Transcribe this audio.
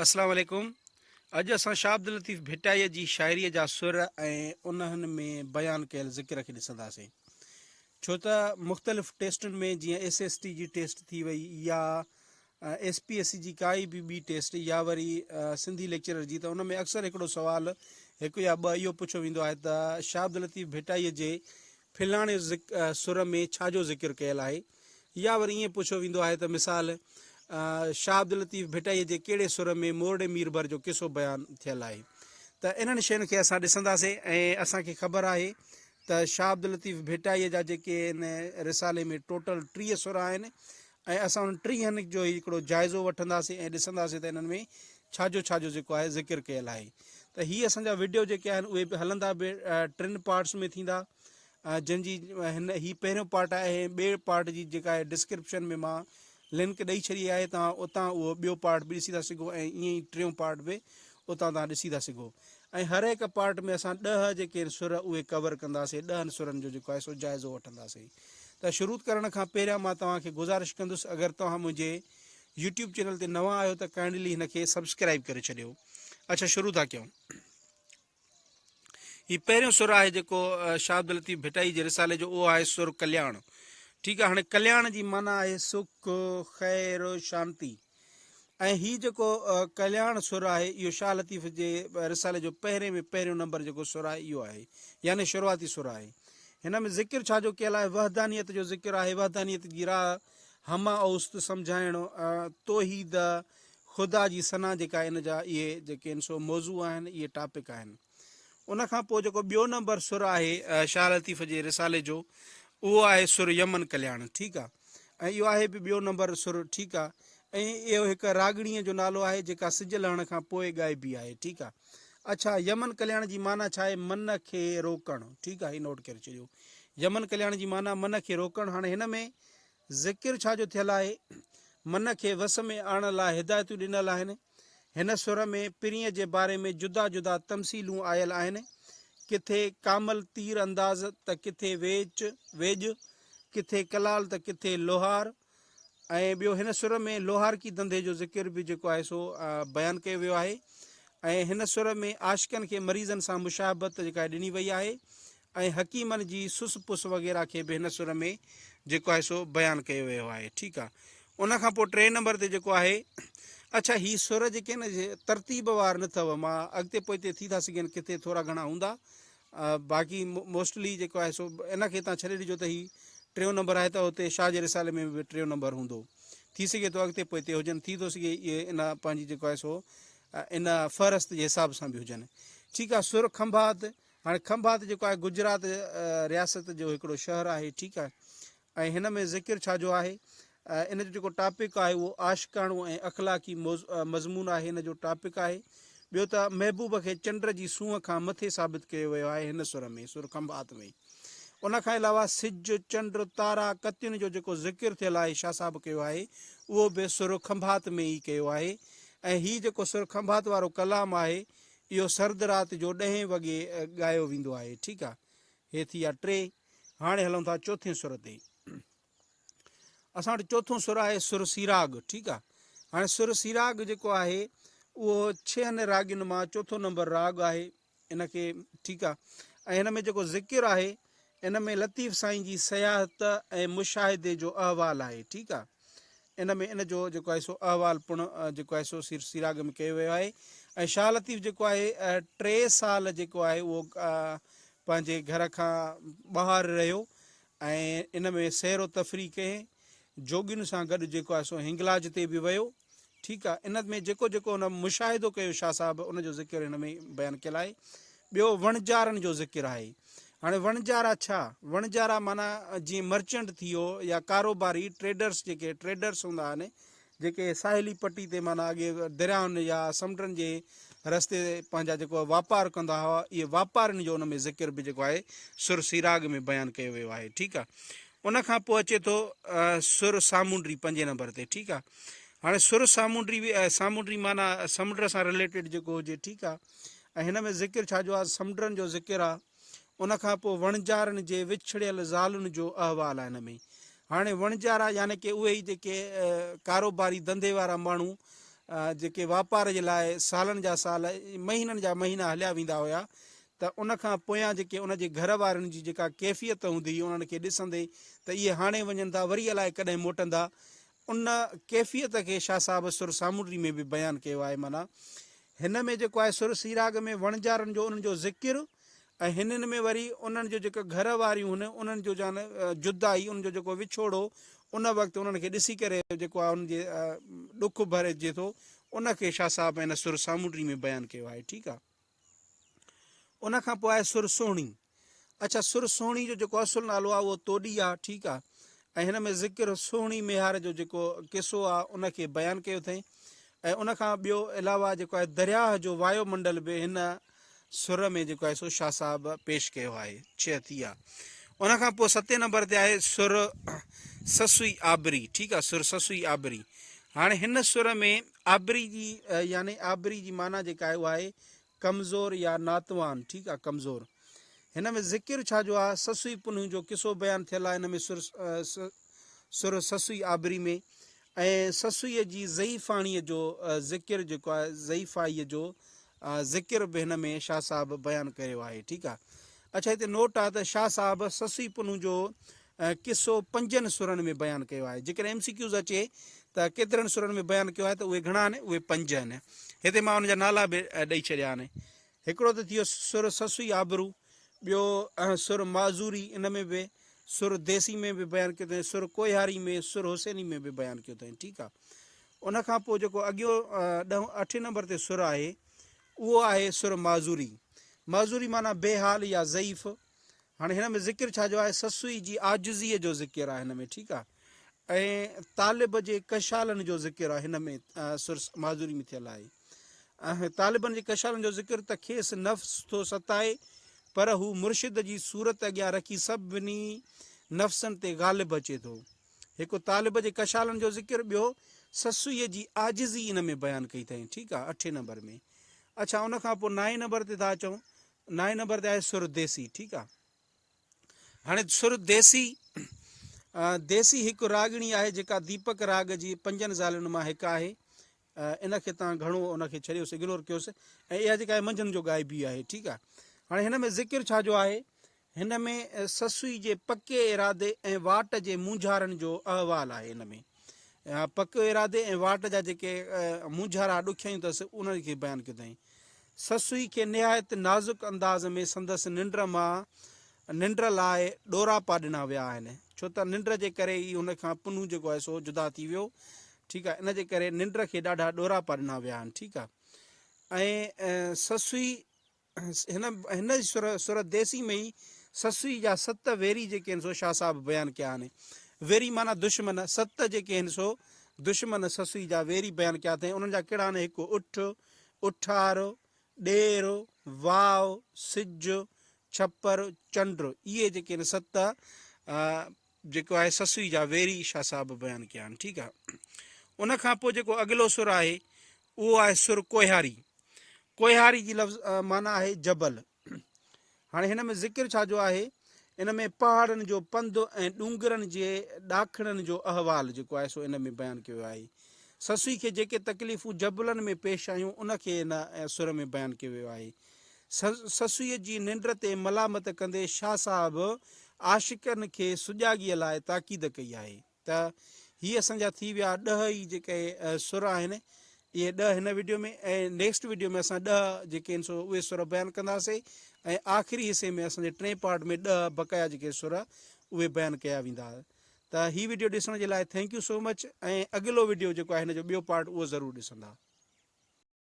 اسلام عليڪم اڄ اسان شاهه عبداللطيف ڀٽائيء جي شاعريء جا سر ۽ انهن ۾ بيان ڪيل ذڪر کي ڏسنداسين ڇو ته مختلف ٽيسٽن ۾ جيئن ايس ايس ٽي جي ٽيسٽ ٿي وئي يا ايس پي ايس سي جي ڪائي به ٻي ٽيسٽ يا وري سنڌي ليڪچرر جي ته ان ۾ اڪثر هڪڙو سوال هڪ يا ٻه اهو پڇيو ويندو آهي ته شاهه عبداللطيف ڀٽائيء جي فلاڻي سر ۾ ڇا جو ذڪر ڪيل آهي يا وري ائين پڇيو ويندو آهي ته مثال، شاهه عبداللطيف ڀٽائيء جي ڪهڙي سر ۾ مورڙي ميربر جو قصو بيان ٿيل آهي ته انهن شين کي اسان ڏسنداسين ۽ اسان کي خبر آهي ته شاهه عبداللطيف ڀٽائيء جا جيڪي ان رسالي ۾ ٽوٽل 30 سر آهن ۽ اسان انهن ٽيهن جو ئي هڪڙو جائزو وٺنداسين ۽ ڏسنداسين ته انهن ۾ ڇا جو ڇا جو جيڪو آهي ذڪر ڪيل آهي ته هي اسان جا وڊيو جيڪي آهن اهي به هلندا به ٽن پارٽس ۾ ٿيندا جنهن جي هن هي پهريون پارٽ آهي ۽ ٻئي پارٽ جي جيڪا آهي ڊسڪرپشن ۾ مان لنڪ ڏئي ڇڏي آهي توهان اتان اهو ٻيو پارٽ به ڏسي ٿا سگهو ۽ ائين ئي ٽيون پارٽ به اتان توهان ڏسي ٿا سگهو ۽ هر هڪ پارٽ ۾ اسان ڏهه جيڪي آهن سر اهي ڪور ڪنداسين ڏهن سرن جو جيڪو آهي سو جائزو وٺنداسين ته شروع ڪرڻ کان پهريان مان توهان کي گذارش ڪندس اگر توهان منهنجي يوٽيوب چينل تي نوان آهيو ته ڪائنڊلي هن کي سبسڪرائب ڪري ڇڏيو اڇا شروع ٿا ڪيون. هي پهريون سر آهي جيڪو شاهه عبداللطيف ڀٽائي جي رسالي جو اهو آهي سر ڪلياڻ. ٺيڪ آهي هاڻي ڪلياڻ جي معنيٰ آهي سک، خير، شانتي ۽ هي جيڪو ڪلياڻ سر آهي اهو شاهه لطيف جي رسالي جو پهرين ۾ پهريون نمبر جيڪو سر آهي اهو آهي يعني شروعاتي سر آهي. هن ۾ ذڪر ڇا جو ڪيل آهي وحدانيت جو ذڪر آهي وحدانيت جي راهه همه اوست سمجهائڻ توحيد خدا جي ثنا جيڪا ان جا اهي جيڪي آهن سو موضوع آهن اهي ٽاپڪ آهن. ان کان پوء جيڪو ٻيو نمبر سر آهي شاهه لطيف جي رسالي جو اهو آهي سر يمن ڪلياڻ ٺيڪ آ ۽ اهو آهي به ٻيو نمبر سر ٺيڪ آ ۽ اهو هڪ راڳڻيء جو نالو آهي جيڪا سج لهڻ کان پوء ڳائبي آهي ٺيڪ آ اڇا يمن ڪلياڻ جي معنيٰ ڇا آهي من کي روڪڻ ٺيڪ آ هي نوٽ ڪري ڇڏيو يمن ڪلياڻ جي معنيٰ من کي روڪڻ هاڻي هن ۾ ذڪر ڇا جو ٿيل آهي؟ من کي وس ۾ آڻڻ لاء هدايتون ڏنل آهن. هن سر ۾ پرينء جي باري ۾ جدا جدا تمثيلون آيل آهن. ڪٿي ڪامل تير انداز ته ڪٿي ويچ، ويڄ، ڪٿي ڪلال ته ڪٿي لوهار ۽ ٻيو هن سر ۾ لوهارڪي ڌنڌي جو ذڪر به جيڪو آهي سو بيان ڪيو ويو آهي ۽ هن سر ۾ عاشقن کي مريضن سان مشاهبت جيڪا ڏني وئي آهي ۽ حڪيمن جي سس پس وغيره کي به هن سر ۾ جيڪو آهي سو بيان ڪيو ويو آهي ٺيڪ آهي ان کان پوء ٽئين نمبر تي جيڪو آهي اڇا هي سر جيڪي آهن ترتيب وار نه اٿو مان اڳتي پوئتي ٿي ٿا سگهن ڪٿي ٿورا گهڻا هوندا باقي موسٽلي جيڪو آهي سو ان کي تان ڇڏي ڏجو ته هي ٽيون نمبر آهي ته اتي شاهه جي رسالي ۾ به ٽيون نمبر هوندو ٿي سگهي ٿو اڳتي پوئتي هجن ٿي ٿو سگهي اهي ان پنهنجي جيڪو آهي سو ان فهرست جي حساب سان به هجن ٺيڪ آهي سر کنڀات هاڻي کنڀات جيڪو آهي گجرات رياست جو هڪڙو شهر آهي ٺيڪ آهي ۽ هن ۾ ذڪر ڇا جو آهي ان جو جيڪو ٽاپڪ آهي اهو عاشقاڻو ۽ اخلاقي مضمون آهي هن جو ٽاپڪ آهي ٻيو ته محبوب کي چنڊ جي سونهن کان مٿي ثابت ڪيو ويو آهي هن سر ۾ سر کنڀات ۾ ان کان علاوه سج چنڊ تارا ڪتين جو جيڪو ذڪر ٿيل آهي شاهه صاحب ڪيو آهي اهو به سر کنڀات ۾ ئي ڪيو آهي ۽ هي جيڪو سر کنڀات وارو ڪلام آهي اهو سرد رات جو ڏهين وڳي ڳايو ويندو آهي. ٺيڪ آ. هي ٿي ويا ٽي. هاڻي هلون ٿا چوٿين سر تي. اسان وٽ چوٿون سر آهي سر سيراڳ. ٺيڪ آ. هاڻي سر سيراڳ جيڪو آهي اهو ڇهن راڳين مان چوٿون نمبر راڳ آهي. ان کي ٺيڪ آ. ۽ هن ۾ جيڪو ذڪر آهي ان ۾ لطيف سائين جي سياحت ۽ مشاهدي جو احوال آهي. ٺيڪ آ. ان ۾ ان جو جيڪو آهي سو احوال پڻ جيڪو آهي سو سير سيراڳ ۾ ڪيو ويو آهي ۽ شاهه لطيف جيڪو آهي ٽي سال جيڪو آهي اهو پنهنجي گهر کان ٻاهر رهيو ۽ ان ۾ سير و تفريح ڪئي جوڳين سان گڏ جيڪو آهي سو هنگلاج تي به ويو ٺيڪ آهي ان ۾ جيڪو جيڪو ان مشاهدو ڪيو شاهه صاحب ان جو ذڪر هن ۾ بيان ڪيل آهي ٻيو وڻجارن جو ذڪر آهي. هاڻي وڻجارا ڇا؟ وڻجارا معنيٰ جيئن مرچنٽ ٿي ويو يا ڪاروباري ٽريڊرس جيڪي ٽريڊرس هوندا آهن جيڪي ساحلي پٽي تي معنيٰ اڳي دريائن يا سمنڊن جي رستي پنهنجا جيڪو واپار ڪندا هئا اهي واپارين جو ان ۾ ذڪر به جيڪو آهي سر سيراڳ ۾ بيان ڪيو ويو آهي ٺيڪ آهي ان کان پوء اچي ٿو سر سامونڊي پنجين نمبر تي ٺيڪ آهي هاڻي سر سامونڊي سامونڊي معنيٰ سمنڊ سان رليٽيڊ جيڪو هجي ٺيڪ آهي ۽ هن ۾ ذڪر ڇا جو آهي؟ سمنڊن جو ذڪر آهي. ان کان پوء وڻجارن جي وڇڙيل زالن جو احوال آهي هن ۾. هاڻي وڻجارا يعني ڪي اهي ئي جيڪي ڪاروباري ڌنڌي وارا ماڻهو جيڪي واپار جي لاء سالن جا سال مهينن جا مهينا هليا ويندا هيا ته ان کان پويان جيڪي ان جي گهر وارن جي جيڪا ڪيفيت هوندي هئي انهن کي ڏسندي ته اهي هاڻي وڃن ٿا وري الائي ڪڏهن موٽندا ان ڪيفيت کي شاهه صاحب سر سامونڊي ۾ به بيان ڪيو آهي معنيٰ هن ۾ جيڪو آهي سر سيراڳ ۾ وڻجارن جو انهن جو ذڪر ۽ هنن ۾ وري انهن جو جيڪو گهر واريون هن انهن جو جان جدائي انهن جو جيڪو وڇوڙو ان وقت انهن کي ڏسي ڪري جيڪو آهي انهن جي ڏک ڀرجي ٿو ان کي شاهه صاحب هن سر سامونڊي ۾ بيان ڪيو آهي ٺيڪ آهي ان کان پوء آهي سر سهڻي اڇا سر سهڻي جو جيڪو اصل نالو آهي اهو توڏي آهي ٺيڪ آهي ۽ هن ۾ ذڪر سهڻي ميهار جو جيڪو قصو آهي ان کي بيان ڪيو اٿئي ۽ ان کان ٻيو علاوه جيڪو آهي درياهه جو وايو منڊل به هن سر ۾ جيڪو آهي سو شاهه صاحب پيش ڪيو آهي ڇهه ٿي آ ان کان پوء ستين نمبر تي آهي سر سسئي آبري ٺيڪ آ سر سسئي آبري هاڻي هن سر ۾ آبري جي يعني آبري جي معنيٰ جيڪا آهي اها آهي ڪمزور يا ناتوان ٺيڪ آ ڪمزور هن ۾ ذڪر ڇا جو آ سسئي پنهون جو قصو بيان ٿيل آهي هن ۾ سر سر سسئي آبري ۾ ۽ سسئيء جي ضعيفاڻيء جو ذڪر جيڪو آهي ضعيفائيء جو ذڪر به هن ۾ شاهه صاحب بيان ڪيو آهي ٺيڪ آهي اڇا هتي نوٽ آهي ته شاهه صاحب سسئي پنهون جو قصو پنجن سرن ۾ بيان ڪيو آهي جيڪڏهن ايم سي ڪيوز اچي ته ڪيترن سرن ۾ بيان ڪيو آهي ته اهي گهڻا آهن اهي پنج آهن هتي مان ان جا نالا به ڏئي ڇڏيا آهن هڪڙو ته ٿيو سر سسئي آبرو، ٻيو سر معذوري ان ۾ به، سر ديسي ۾ به بيان ڪيو اٿائين، سر ڪوهياري ۾، سر حسيني ۾ به بيان ڪيو اٿائين ٺيڪ آ. ان کان پوء جيڪو اڳيون ڏهون اٺين نمبر تي سر آهي اهو آهي سر معذوري. معذوري معنيٰ بي حال يا ضعيف. هاڻي هن ۾ ذڪر ڇا جو آهي سسئي جي عاجزيء جو ذڪر آهي هن ۾ ٺيڪ آ ۽ طالب جي ڪشالن جو ذڪر آهي هن ۾ سر معذوري ۾ ٿيل آهي. ۽ طالبن جي ڪشالن جو ذڪر ته کيس نفس ٿو ستائي پر هو مرشد جي صورت اڳيان رکي سڀني نفسن تي غالب اچي ٿو. هڪ طالب جي ڪشالن جو ذڪر ٻيو سسئيء جي عاجزي ان ۾ بيان ڪئي اٿائين ٺيڪ آ اٺين نمبر ۾. اڇا ان کان پوء نائين نمبر تي ٿا اچون نائين نمبر تي آهي سر ديسي ٺيڪ آ. هاڻي سر ديسي ديسي هڪ راڳڻي آهي جيڪا ديپڪ راڳ جي پنجن زالن مان هڪ آهي ان کي تان گهڻو ان کي ڇڏيوس اگنور ڪيوس ۽ اها جيڪا آهي منجهند جو ڳائبي آهي ٺيڪ آهي هاڻي هن ۾ ذڪر ڇا جو آهي هن ۾ سسئي جي پڪي ارادي ۽ واٽ جي مونجهارن جو احوال آهي هن ۾ پڪي ارادي ۽ واٽ جا جيڪي مونجهارا ڏکيائيون اٿس انهن کي بيان ڪيو اٿائين سسئي کي نهايت نازڪ انداز ۾ سندس ننڊ مان ننڊ لاء ڏوراپا ڏنا ويا آهن، ڇو ته ننڊ جي ڪري ئي هن کان پنهون جيڪو آهي سو جدا ٿي ويو، ٺيڪ آهي، ان جي ڪري ننڊ کي ڏاڍا ڏوراپا ڏنا ويا آهن، ٺيڪ آهي. ۽ سسئي هن هن سر سر ديسي ۾ ئي سسئي جا ست ويري جيڪي آهن سو شاهه صاحب بيان ڪيا آهن. ويري معنيٰ دشمن، ست جيڪي آهن سو دشمن سسئي جا ويري بيان ڪيا اٿائين، انهن جا ڪهڙا آهن، هڪ اٺ، اٺار، ڏير، واء، سج، ڇپر، چنڊ، اهي جيڪي آهن ست جيڪو آهي سسئي جا ويري شاهه صاحب بيان ڪيا آهن ٺيڪ آهي ان کان پوء جيڪو اڳلو سر آهي اهو آهي سر ڪوهياري ڪوهياري جي لفظ معنيٰ آهي جبل هاڻي هن ۾ ذڪر ڇا جو آهي؟ ان ۾ پهاڙن جو پنڌ ۽ ڏونگرن جي ڏاکڻن جو احوال جيڪو آهي سو ان ۾ بيان ڪيو ويو آهي. سسئي کي جيڪي تڪليفون جبلن ۾ پيش آيون ان کي هن سر ۾ بيان ڪيو ويو آهي. سسئيء جي ننڊ تي ملامت ڪندي شاهه صاحب عاشقن کي سجاڳيء لاء تاڪيد ڪئي آهي. ته هي اسان جا ٿي ويا ڏهه ئي جيڪي سر آهن اهي ڏهه هن وڊيو ۾ ۽ نيڪسٽ وڊيو ۾ اسان ڏهه جيڪي آهن سو اهي سر بيان ڪنداسي ۽ آخري حصي ۾ اسان جي ٽئين پارٽ ۾ ڏهه بقايا جيڪي سر اهي بيان ڪيا ويندا ته هي وڊيو ڏسڻ جي لاء thank you so much ۽ اڳلو وڊيو جيڪو آهي هن جو ٻيو پارٽ اهو ضرور ڏسندا.